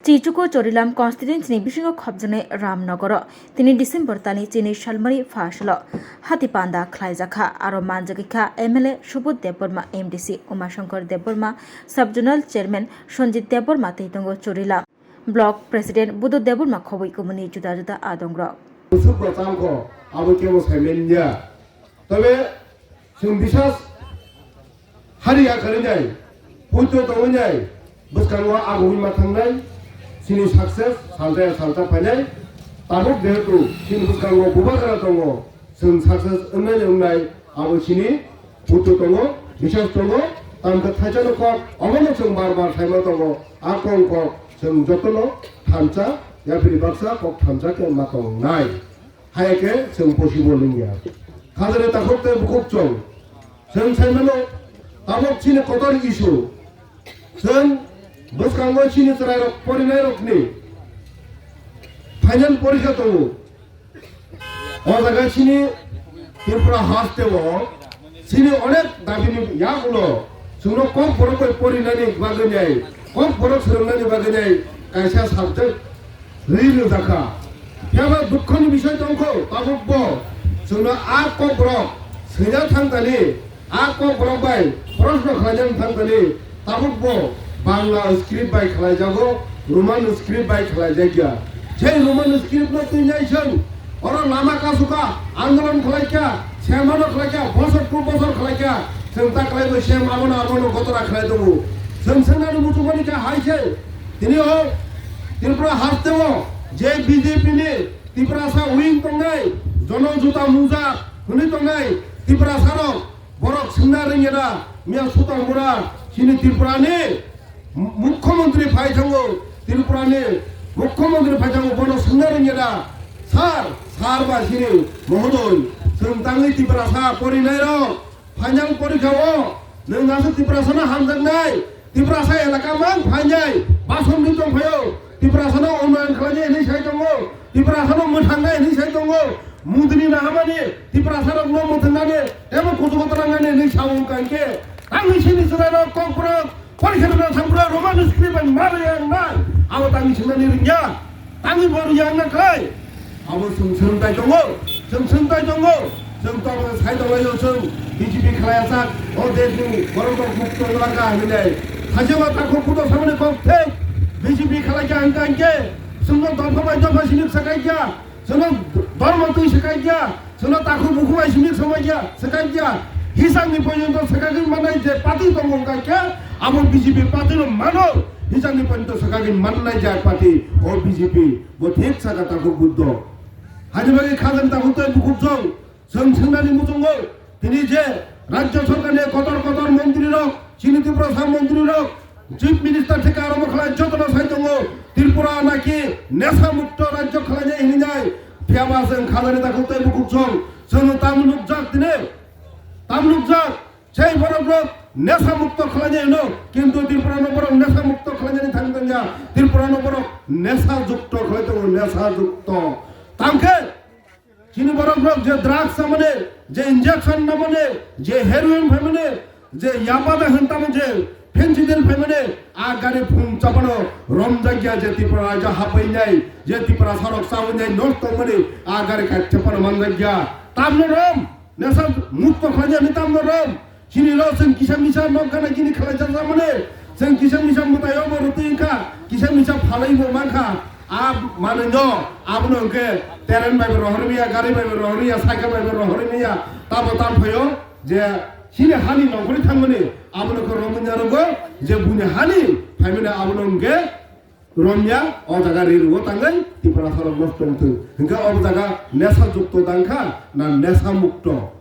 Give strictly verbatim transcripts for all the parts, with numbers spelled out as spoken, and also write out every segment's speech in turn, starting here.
Chichuku Chorilam constituency ni bisingo khopjaknai Ramnogoro tini December talni chini salmari pha salo hati panda khlaijakha, aro manjagwi kha M L A Subodh Debbarma, M D C Umashankar Debbarma, Sub Zonal Chairman Sanjit Debbarma tei tongo Chorilam Block President Budhu Debbarma khobwi kumuni juda juda adongrok. Busuk bo changkho abo kebo saimen ya. Tobe chwng bisas hari ya kharinai, puito tongwinai, bwskango agugwi ma thangnai, chini success salta ya salta phainai. Tabuk jehetu chini bwskango bubagra tongo, chwng success wngnai wngnai abo chini puito tongo, bisas tongo. Tamkhe thaisano kok omono chwng bar bar saima tongo, a kong kok chwng jotono thansa yaphiri baksa kok thansa khe ma tongnai. Hai khe chwng possible wngya. Khajani takhuk tei bukhuk chwng. Chwng sai mano, tabuk chini kotor issue. Chwng bwskango chini chwrairok porinairokni final porikha tongo. O jaga chini Tripura hasteo chini onek dabini yagulo chwngno kok borok bai porinani bagwi nai, kok borok swrwngnani bagwi nai kaisa subject ri rwjakha. Phiya ba dukhoni bisoi tongkho, tabuk bo chwngno a kok borok swina thangtani, a kok borok bai proshno khlaina thangtani, tabuk bo Bangla script bai khlaijago, Roman script bai khlaijakya. Jei Roman script no twi nai chwng oro lama kasukha, andolon khlaikha, semano khlaikha, bosor tu bosor khlaikha, chwng ta khlaibo sem abono abono gotora khlai tongo. Chwng swngnani muchungmani kha hai se, tini o Tripura hasteo je B J P ni Tiprasa wing tongnai, jono juta mujak hwnwi tongnai Tiprasarok, borok swngna rwngya da, miya sutar mura chini Tripurani Mukhyamantri phai thango, Tripurani Mukhyamantri phai thango, bono swngna rwngya da, sir, sir ba chini mohodoi, chwng tangwi Tiprasa porinairok, final porikha o nwng aswk Tiprasano hamjaknai, Tiprasa elaka mang phainai, basomni tongphaio, Tiprasano unnayan khlainai hinwi sai tongo, Tiprasano mwthangnai hinwi sai tongo, Modini nahamani Tiprasarokno mwthangnani tebo kuchugo twlangnani hinwi sao wngkha hinkhe, tangwi chini chwrairok kokborok porikha rwna thangphuru Roman script bai ma rwya wngnai, abo tangwi swngnani rwngya. Tangwi bo rwya wngna khlai. Abo chwng swrwngthai tongo, chwng swrwngthai tongo, chwng tongmani sai tonglaio chwng B J P khlaiya sak, o deshni borok rok mukto elaka hinwi nai. Thaisaba takhuk kudo samani kok thek B J P khlaikha hwnkha hinkhe chwngno dopha bai dopha simi swkaikha, chwngno dhormo twi swkaikha, chwngno takhuk bukhuk bai simi swkaikha, swkaikha. Hisangni porjonto swkagwi manai je party tongo hwnkha hinkhe abo B J P party no mano, hisangni porjonto swkagwi mannai je party o B J P. Bo thik saka takhuk Buddho. Haini bagwi khajani takhuk tei bukhuk jong. Chwng swngnani muchungo tini je Rajya Sarkarni kotor kotor montrirok, chini Tiprasa montrirok, Chief Minister theke arombo khlai jotono sai tongo, Tripura naki nesa mukto rajyo khlainai hinwi nai. Phiyaba chwng khajani takhuk tei bukhuk jong. Chwng tamo nukjak tini, tamo nukjak. Sei borok rok nesa mukto khlainai hino, kintu Tripura no borok nesa mukto khlainani thang tongya, Tripura no borok nesa jukto khlai tongo, nesa jukto. Tangkhe chini borok rok je drugs samani, je injection namani, je heroin phaimani, je yaba da hwn tamo je fentanyl phaimani, a gari phung chapano romjakya je Tripura raja hapainai, je Tiprasa rok chawi nai nosto mani, a gari kachcha pano manjakya. Tamno rom. Nesa mukto khlainani tamno rom. Chini ro chwng kisa misa nok gana gini khlaijak jamani. Chwng kisa misa mwtai obo rwtwi wngkha. Kisa misa phalai bo mankha. A manwi no abono hwnkhe teren bai bo rohorwi ya, gari bai bo rohorwi ya, cycle bai bo rohorwi ya. Tamo tam phaio je chini hani nongkhorwi thangmani abono khe romwi narogo je buini hani phaimani abono hwnkhe romya, o jaga ri rwo tangwi Tiprasa rok nosto wngthung. Hwnkhe o jaga nesa jukto dangkha na nesa mukto?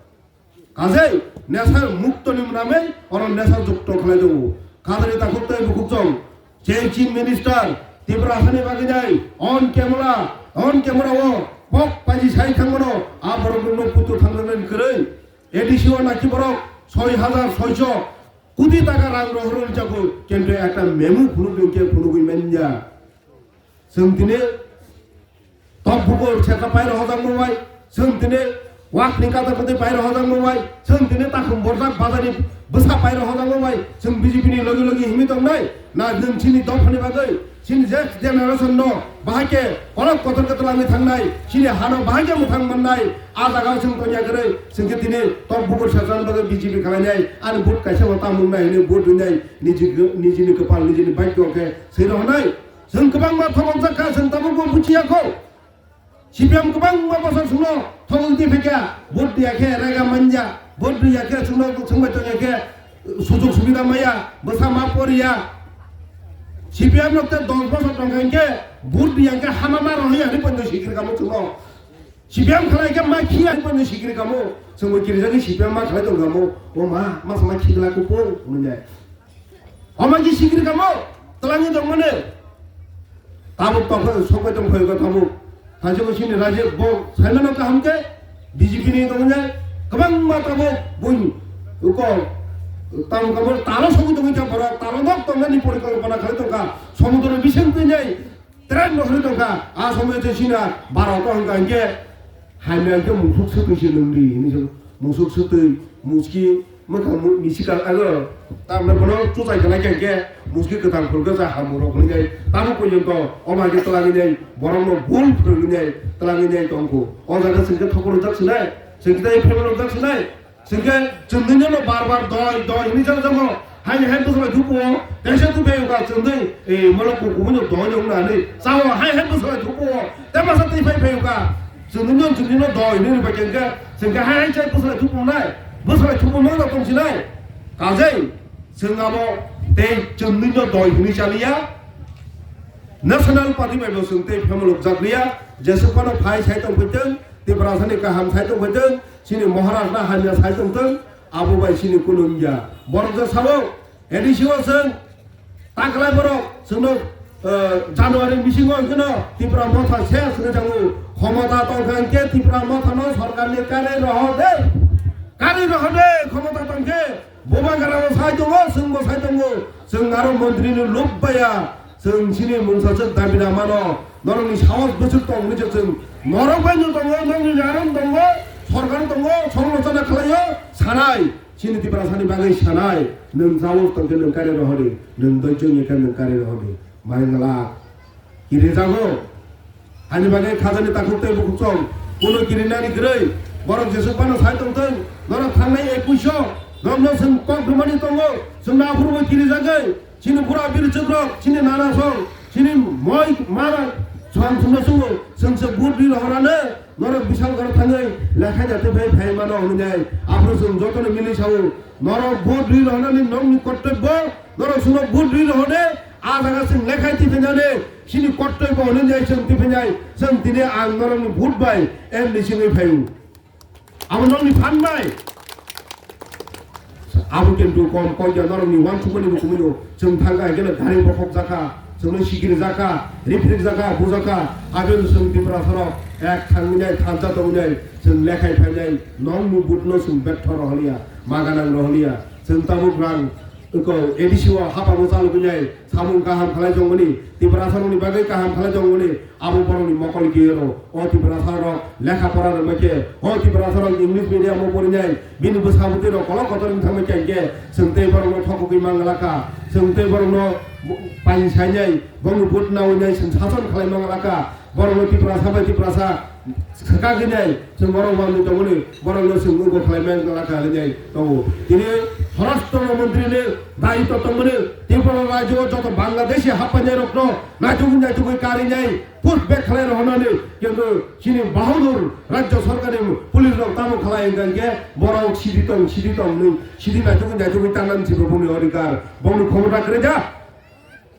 Kajei nesa mukto ni mwnamwi oro nesa jukto khlai tongo. Kajani takhuk tei bukhuk chong, je Chief Minister Tiprasa ni bagwi nai on camera, on camera o pok paji sai thangmano a borok no putu thangmani kwrwi. A D C o naki borok soi hajar soicho koti taka rang rohorwi jago, kintu ekta memo phunuk dingkhe phunugwi manya. Chwng tini tok bukur seka pairo hojak mwnai, chwng tini wakni kata kati pairo hojak mwnai, chwng tini takhum borjak bazani bwsa pairo hojak mwnai, chwng B J P ni logi logi himwi tongnai, na nwng chini dophani bagwi, Chini je generation no bahai khe kolok kotor kotor wngwi thangnai, chini hano bahai khe mwthang mannai, a jaga o chwng tongya kwrwi, chwng khe tini tok bukur sajna bagwi B J P khlainai, ani vote kaisa bo tamung nai hwnwi vote rwnai, niji, nijini kwpal, nijini bhagyo khe swi rohornai. Chwng kwbangma thobokjak kha, chwng tabukbo buchiya kho. C P M kwbangma bosor chwngno thobok di phaikha, vote diya khe rega manya, vote diya khe chwngno chwngbai tongya khe sujog subida maya, bwsa ma poriya. C P M rok tei dos bosor tongkha hinkhe vote diya khe hama ma rohorya hinwi poito sikir kamo chwngno. C P M khlai khe ma khiya hinwi poito sikir kamo, chwngbo kirijagwi C P M ma khlai tongkha mo, o ma, masa ma khigla kupung, hwnwi. Omo khe sikiri kamo, twlangwi tongmani. Tabuk tongkha, sokbai tongkha, tabuk. Thaisok chini raje bo saimano kaham khe, B J P ni tongmani. Kwbangma tabuk, buini, uko, tamo kamo, talo sokwi tongwi kha borok, talo nok tongnani porikalpana khlai tongkha. Somudro bising twi nai, Tren no hwnwi tongkha, a somoi tei sina baro to hwnka hinkhe, hamya hinkhe musuk swtwi se nungdi hinwi se musuk swtwi muski mwkha mu-, misikal ago tamni bono chuchai khlai kha hinkhe muski kwthang phulkhe cha hamurok hwnwi nai tamo pojonto omo haikhe twlangwi nai borokno bul phwrwngwi nai twlangwi nai tongkho. O jaga chwngkhe thokor rwjak sinai, chwngkhe tei phemel rwjak sinai. Chwngkhe chwngdwino bar bar doi doi hwnwi jak jago. Haini hai bwswlai thupo, tesa tu beyuka chwngdwi, e, molo kukubuno doi no wngna hinwi. Sao hai hai bwswlai thupo, te masa twi phai phayuka. Chwngdwino chwngdwino doi hwnwi rwbai khe chwngkhe hai hai chai bwswlai thupo nai. Bwswlai thupo nang da tongsinai. Kajai, chwng abo tei chwngdwino doi hwnwi chaliya. National Party bai bo chwng tei phaimolok jakliya. Jesuk phano phai sai tong phaitwng, Tiprasani kaham sai tong phaitwng, chini Maharaj na hamya sai tongtwng, abo bai chini kulumya. Borok je sao, A D C o chwng taklai borok chwngno, eh, January bisingo hwnkhe no Tipra Motha se hwnwi thango. Khomota tongkha hwnkhe Tipra Mothano sorkarni kare rohor de. Kare rohor de, khomota tongkhe Bubagra bo sai tongo, chwngbo sai tongo. Chwng aro montri ni lub baya. Chwng chini mungsa chwng dabi da mano, norokni sahos bwswk tong hwnwi se chwng norok bai no tongo, nokni jagan tongo, sorkar tongo, songlochona khlaio, sanai, chini Tiprasani bagwi sanai, nwng chaos tongkhe nwng kare rohori, nwng doichong khe nwng kare rohori, mai ngala, kirijago, hani bagwi khajani takhuk tei bukhuk chong, kuno kirinani kwrwi, borok jesuk phano sai tongthwng, norok thangnai ekuish o, norokno chwng kok rwmani tongo, chwngno aphuru bo kirijagwi, Chini bura birichwk rok, chini nana song, chini moi mara chwng chwngno chwngo, chwng se vote ri rohorane, norok bisal goro thangwi lekha jate phai phai mano hwnwi nai. Aphuru chwng jotono mili sao, norok vote ri rohornani nokni kortobbo, norok chwngno vote ri rohorne, a jaga chwng lekha tiphainani, chini kortobbo hwnwi nai chwng tiphainai, chwng tini ang norokni vote bai M D C wngwi phaio. Abo nokni phan bai. Abo kintu kom koi ya norokni wansukmani bo kumui no. Chwng thangkha hingkhe no gari bokhok jakha, chwngno sikiri jakha, riprik jakha, bujakha. Abo no chwng Tiprasa rok ek thangwi nai, thansa tongwi nai, chwng lekhai phainai, nokni vote no chwng betha rohorliya, maganang rohorliya. Chwng tabuk rang Eko A D C o hapamo chalogwi nai samung kaham khlai tongmani, Tiprasa rokni bagwi kaham khlai tongmani, abo borokni mokol kiyero. O Tiprasa rok lekha pora rwmai khe, o Tiprasa rok English medium o porinai, bini bwsa bwtwi rok kolok kotor wng thangmai khe hinkhe, chwng tei borokno thokgwi mangla kha, chwng tei borokno pain sainai, bongni vote nawi nai chwng sason khlai mangla kha. Borokno Tiprasa bai Tiprasa swkagwi nai, chwng borok wngwi tongmani, borokno chwng wngwi khlai man kha hinwi tongo. Tini Swarashtra Montri ni daitw tongmani Tripura rajyo o joto Bangladeshi happainai rokno naitugwi naitugwi karinai push back khlai rohornani, kintu chini bahadur rajyo sarkar ni police rok tamo khlai hwnkha hinkhe borok sidi tong, sidi tong hinwi sidi naitugwi naitugwi tangnani se bongni odhikar, bongni khomota kwrwi da.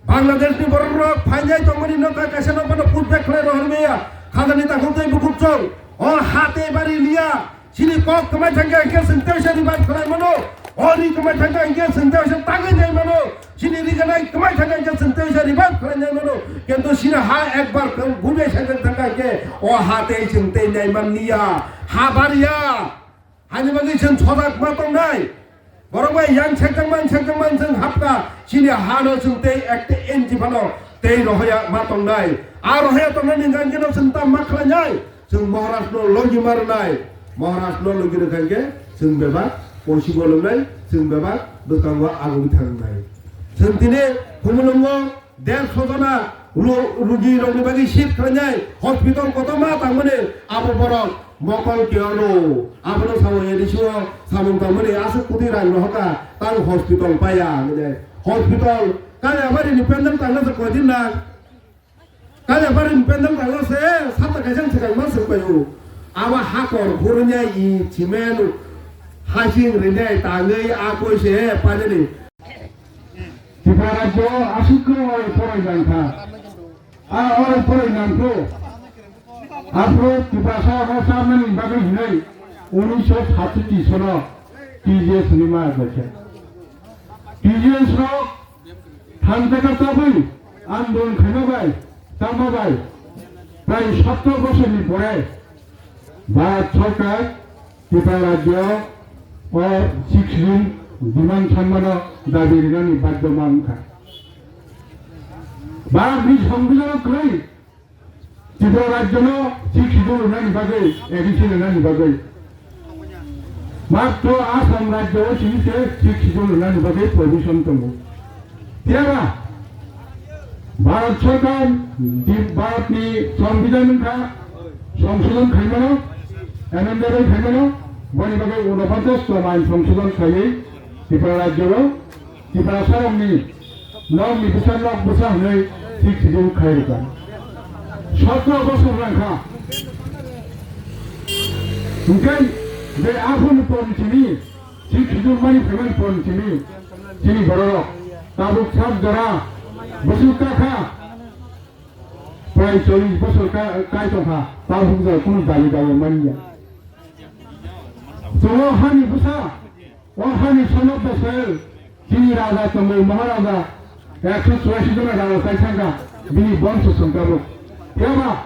Bangladesh ni borok rok phainai tongmani nokha kaisa nokha no put back khlai rohor maya. Khajani takhuk tei bukhuk chong. O ha tei bari liya. Chini kok kwmai thangkhe hinkhe chwng tei se revive khlai mano. O ri kwmai thangkhe hinkhe chwng tei se tangwi nai mano. Chini ri ganai kwmai thangkhe hinkhe chwng tei se revive khlai nai mano. Kintu chini ha ekbar bubai sai thangkha hinkhe o ha tei chwng tei nai man liya. Ha bariya. Haini bagwi chwng sojak ma tongnai. Borok bai yang sekjak man sekjak man chwng hapkha. Chini hano chwng tei ekta inchi phano tei rohorya ma tongnai. A rohorya tongnai ni hwnkhe no chwng tam ma khlainai. Chwng Maharaj no logi ma rwnai. Maharaj no logi rwkha hinkhe chwng bebak posi bo lwngnai, chwng bebak bwskango agwi thangnai. Chwng tini Khumulwngo der sojona Ru-, rugi rokni bagwi seat khlainai hospital kotorma tangmani abo borok mokol kiyano. Abono sao A D C o samung tangmani aswk kwtwi rang rohorkha tang hospital paiya hinwi. Hospital Kaliabarini pendal tangna se koidin na? Kaliabarini pendal tangna se sapta kaisa swkang ma swk paio. Abo hakor khurnya i cement hasing rinai tangwi a koi se painani. Tripura rajyo aswk kwrwi oro porai jang kha. A oro porai nang kho. Aphuru Tiprasa no chamani bagwi hinwi unisho satsuchi sono T G S ni ma gokhe. T G S rok thangjaka tabwi andolon khaima bai, tangma bai, prai sotro bosorni pore Bharat Sarkar Tripura rajyo o sixth schedule demand sanmano dabi rinani badhyo ma wngkha. Bharatni Songbidan kwrwi Tripura rajyono sixth schedule rwnani bagwi, A D C rwnani bagwi. Matro Assam rajyo o sini se sixth schedule rwnani bagwi provision tongo. Phiya ba, Bharat Sarkar, di-, Bharatni Songbidan wngkha, songsodon khaimano, amendment khaimano, boni bagwi unoponchash tong ain songsodon khaiwi Tripura rajyo o Tiprasarokni nokni bwsa nok bwsa hwnwi sixth schedule khai rwkha. Sotro bosor rang kha. Hwnkhe je aphuru pon chini sixth schedule mani phaimani pon chini, chini bororok tabuk sak jora bwswk kakha prai chollish bosor ka-, kai tongkha, tabuk jora kunu dabi dabi manya. Chwng o hani bwsa O hani son of the soil, chini raja tongo, Maharaja, ekso churashi jona raja chai thangkha, bini bongso songkabo. Eba,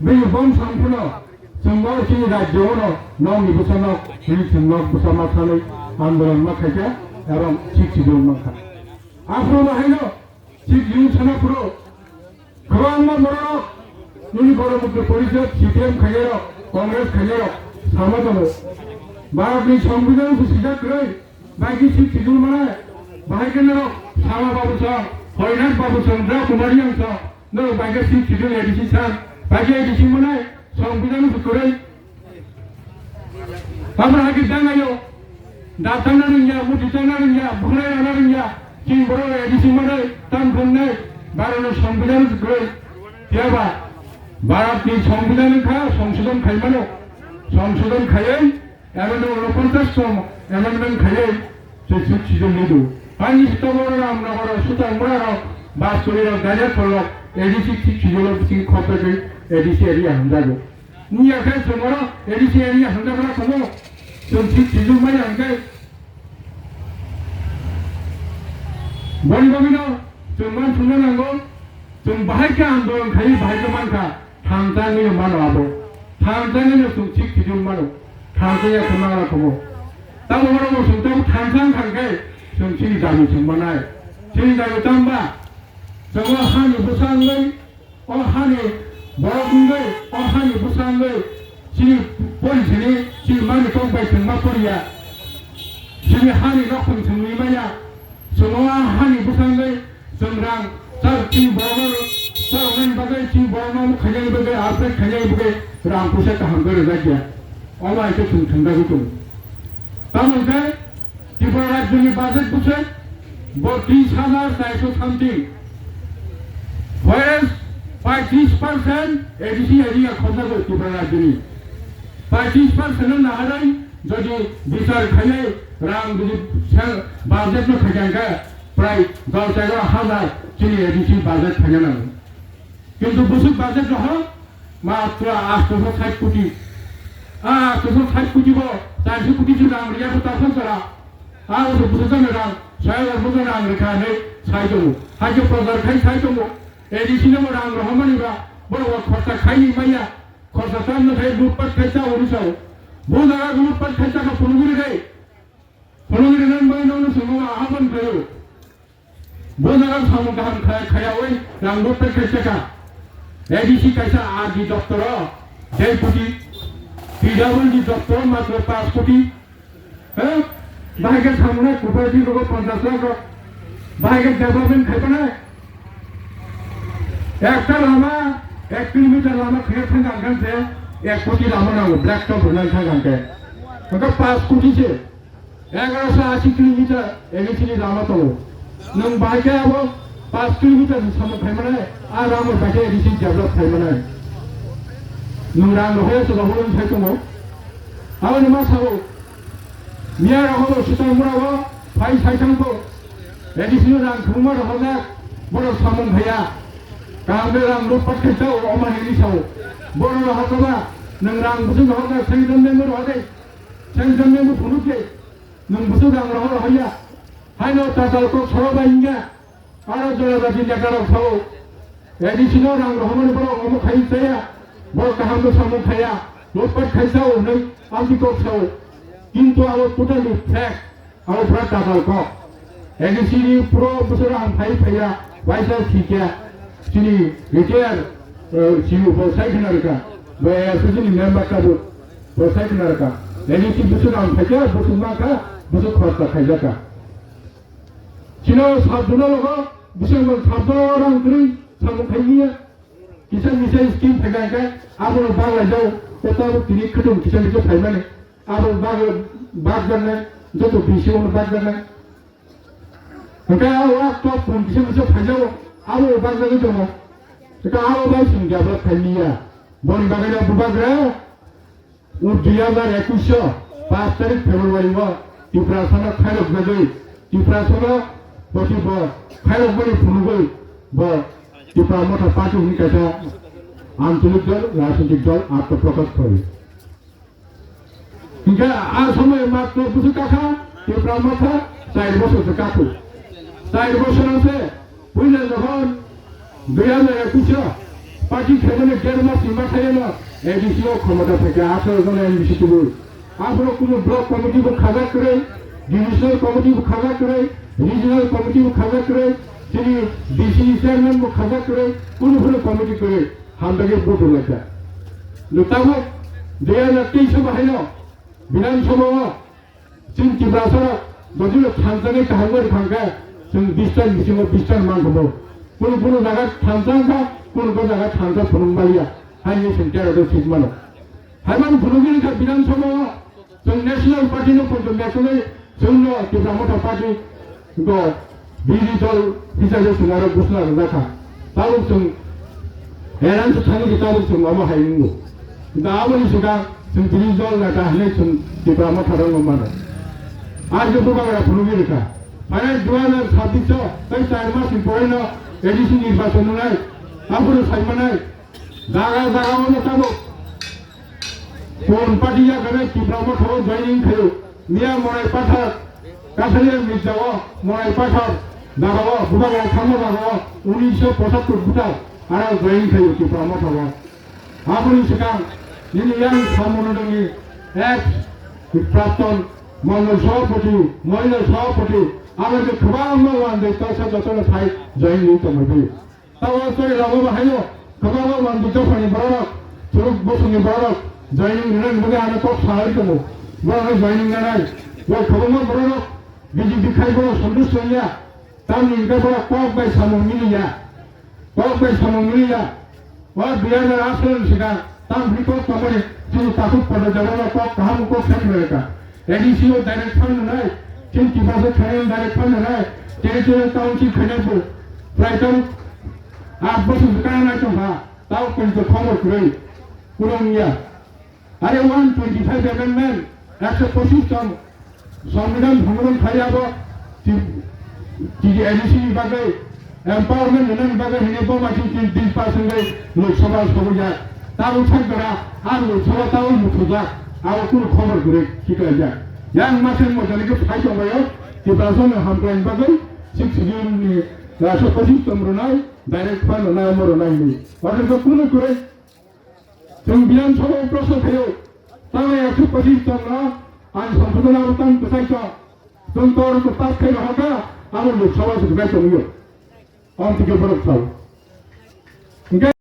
bini bongso wngphano, chwng bo chini rajyo ono, nokni bwsa nok, bini chwng nok bwsa ma sanwi, andolon ma khaikha, ebong sixth schedule mankha. Aphuru bo haino, Chief Youth sana phuru kwbangma borok nini Ganamuktiki Porishod, C P M khainairok, Congress khainairok sama tongo. Bharatni Songbidan se sijak kwrwi, baiki sixth schedule mane, bahai khe norok Sala Babu song, Horinath Babu song, Dra Kumar Yang song, norok baiki sixth schedule A D C san, baiki A D C mane, Songbidan se kwrwi, Tamra hagi dangayo, da tangna rwngya, muti tangna rwngya, bwkhwnai rana rwngya, chini borok A D C manwi tam thumnai, Bharatni Songbidan se kwrwi. Phiya ba, Bharatni Songbidan wngkha songsodon khaimano, songsodon khaiwi, amendment unoponchash tong amendment khaiwi, se sixth schedule lidu. Ani sitoboro Ramnagar, Sutang Mura rok, Basuri rok, Daniel rok, A D C sixth schedule bising khopjagwi A D C area hamjago. Wngya khe chwng oro A D C area hamjakma tongo, chwng sixth schedule maya hwnkhe. Boni bagwino chwng uansukna nango, chwng bahai khe andolon khaiwi bahai khe mankha, thansa wngwi mano abo. Thansa wngwino chwng sixth schedule mano, thansa ya khe mano tongo. Tamo borok bo chwng tamo thansa wngkha hwnkhe chwng chini dabi chwng manai. Chini dabi tamo ba? Chwng o hani bwsa wngwi O hani borok wngwi, o hani bwsa wngwi, chini pori sini, chini mani kok bai chwng ma poriya. Chini hani nok thwng chwng nwi maya. Chwng o hani bwsa wngwi, chwng rang, char chini borok no, char nani bagwi, chini borok no khainani bagwi, upgrade khainani bagwi, rang puisa kaham khe rwjak ya. Omo hai khe chwng thwng dagwi tongo. Tamo hwnkhe Tripura rajyoni budget bwswk bo tris hajar charsho something. Whereas paitris percent A D C area khorjago Tripura rajyoni. Paitris percent no naharwi jodi bichar khainai rang jodi budget no khaikha hwnkhe prai dos egaroh hajar chini A D C budget khaina nango. Kintu bwswk budget rohor matro atsho sait koti. A atsho sait koti bo charsho koti se rang riya bo ta sara. A o bwswk jani rang, soi hajar bo rang rikha hinwi sai tongo. Hakhe prochar khai sai tongo. A D C no bo rang rohormani ba, borok bo khorcha khai ni maya. Khorcha chamno khai lutpat khai cha hwnwi sao. Bo jaga lutpat khai cha kha phunugwi rw khai. Phunugwi rwnani bagwi nokno chwngno ahaphan khlaio. Bo jaga samung kaham khaya, khayawi rang bo pek khai cheka. A D C kaisa R D doptoro dei koti, P W D doptoro matro panch koti. He? Bahai khe samunai cooperative rogo ponchash lakh rok. Bahai khe development khaipanai. Ekta lama, ek kilometer lama khe thang ang khe, ek koti lama nango, black top rwnai thang ang khe. Hwnkhe paanch koti se, egaroso ashi kilometer A D C ni lama tongo. Nwng bahai khe abo paanch kilometer ni samung khai manai, a lama bahai khe A D C develop khai manai. Nwng rang rohorya se rohorya sai tongo. Aboni ma sabo, miya rohoro Sitangmura o phai sai thang bo, A D C no rang khungma rohornai, borok samung khaiya. Kaham de rang lutpat khaisa o, omo hinwi sao. Borok rohorkha ba, nwng rang bwswk rohorkha, sengjon member rohor de, sengjon member phunuk de, nwng bwswk rang rohor rohorya. Haino tatal kok soro bai wngya, aro jora jati neta rok sao. A D C no rang rohormani borok omo khai chaya, borok kaham no samung khaiya, lutpat khaisa o hwnwi amtwi kok sao. Kintu abo totally fake. Abo pura tatal kok. A D C ni pro bwswk ang phai phaiya, waisa thikya, chini retire, eh, C E O bo sai khna rwkha, bo A S C ni member tabuk bo sai khna rwkha. A D C bwswk ang phaikha, bwswk mankha, bwswk khorsa khaijaka. Chino sabjuna logo, bising bal sabjo rang kwrwi samung khailiya. Kisa misa scheme phaikha khe, abono baglaijao, o tabuk tini khwtwng kisa misa phaimani. Abo bag-, bagjaknai, joto B C O no bagjaknai. Hwnkhe a wak tok pun kisa misa phaijao, abo bagjaknai tongo. Hwnkhe abo bai chwng develop khailiya. Boni bagwi no bubagra, o dui hazar ekush o paanch tarik February o Tiprasano khairok bagwi, Tiprasano boti bo khairok bagwi phunugwi bo Tipra Motha Party hwnwi kaisa ancholik dol, rajnitik dol atma prokash khlaiwi. Hingke a somoy matro bwswk kakha, Tipra Motha char bosor se kakhu. Char bosor se puila jokhon dui hazar ekush o party khaimani der mas ni mathayano A D C o khomota phaikha, atharo jona M D C tubui. Aphuru kunu block committee bo khajak kwrwi, divisional committee bo khajak kwrwi, regional committee bo khajak kwrwi, chini D C chairman bo khajak kwrwi, kunu phuru committee kwrwi. Hamjagwi buthurlaikha. Nwng tabuk dui hazar teis o bahaino Bidhan Sabha o chwng Tiprasarok jodi no thansa ni kaham wngwi thangkhe, chwng bis ta ni bisingo bis ta ni mankhumo. Kunu kunu jaga thansa wngkha, kunu kunu jaga thansa phunuk maliya. Haini chwng tero de seat mano. Haiman phunugwi wngkha Bidhan Sabha o. Chwng National Party no poito mesulwi chwngno Tipra Motha Party go biri dol hisabe chwng aro busna rwjakha. Tabuk chwng alliance thani khe tabuk chwng omo hai wngo. Hwnkhe aboni swkang chwng biri dol neta hinwi chwng Tipra Motha rokno mano. Ar khe bubagra phunugwi rwkha. Phainai dui hazar sabbish o tei char mas ni poreno A D C nirbachon wngnai. Aphuru saimanai. Jaga jaga o no tabuk. Kon party ya kare Tipra Motha o joining khayo. Miya Morai Pathar, Kasaria Mirja o, Morai Pathar, jaga o, bubagra thangma jaga o, unisho pochattor buta, aro joining khayo Tipra Motha o. Aboni swkang, nini yang Samonodongni ex prapton Mondol Sabhapati, Mohila Sabhapati, aro je kwbangma wandai toksa jotono thai joining tongmani. Tabo chwrai lama bahaino kwbangma manwi dophani bororok, churuk bosongni bororok joining rwnani bagwi ano kok salai tongo. Borokno joining nanai. Bo kwbangma bororok B J P khai borok santush wngya. Tamni hwnkhe borok kok bai samung miliya. Kok bai samung miliya. O dui hazar atharo ni swkang Tamni kok tongmani chini takhuk pada jagao kok kaham kok sai khlai kha. A D C o direct fund rwnai, chini Tiprasa thani direct fund rwnai, territorial council khainai bo prai tamo aat bosor se kana nai tong kha, tao koi to khobor kwrwi, kuno wngya. Are one twenty five amendment, ekso pochis tong, Songbidan bhongron khai abo ti-, ti-, A D C ni bagwi empowerment rwnani bagwi hwnwi bo machine tin, tin percent bai Lok Sabha sobo ya. Tabuk thang kora, a Lok Sabha tabuk muthujak, abo kunu khobor kwrwi khiklai ya. Yang machine mo jani khe phai tong baio, Tiprasa no hamkrai bagwi six schedule ni, ah, so pochis tong rwnai, direct fund rwnai, omo rwnai hwnwi. Oro khe kunu kwrwi Chwng Bidhan Sabha o proshno khaio, tamo ekso pochis jon no ang Songsodhon abo tamo bwsai tong, chwng tor to pass khai rohorkha, abo Lok Sabha se bwsai tongwio. Amtwi khe borok sao. Hwnkhe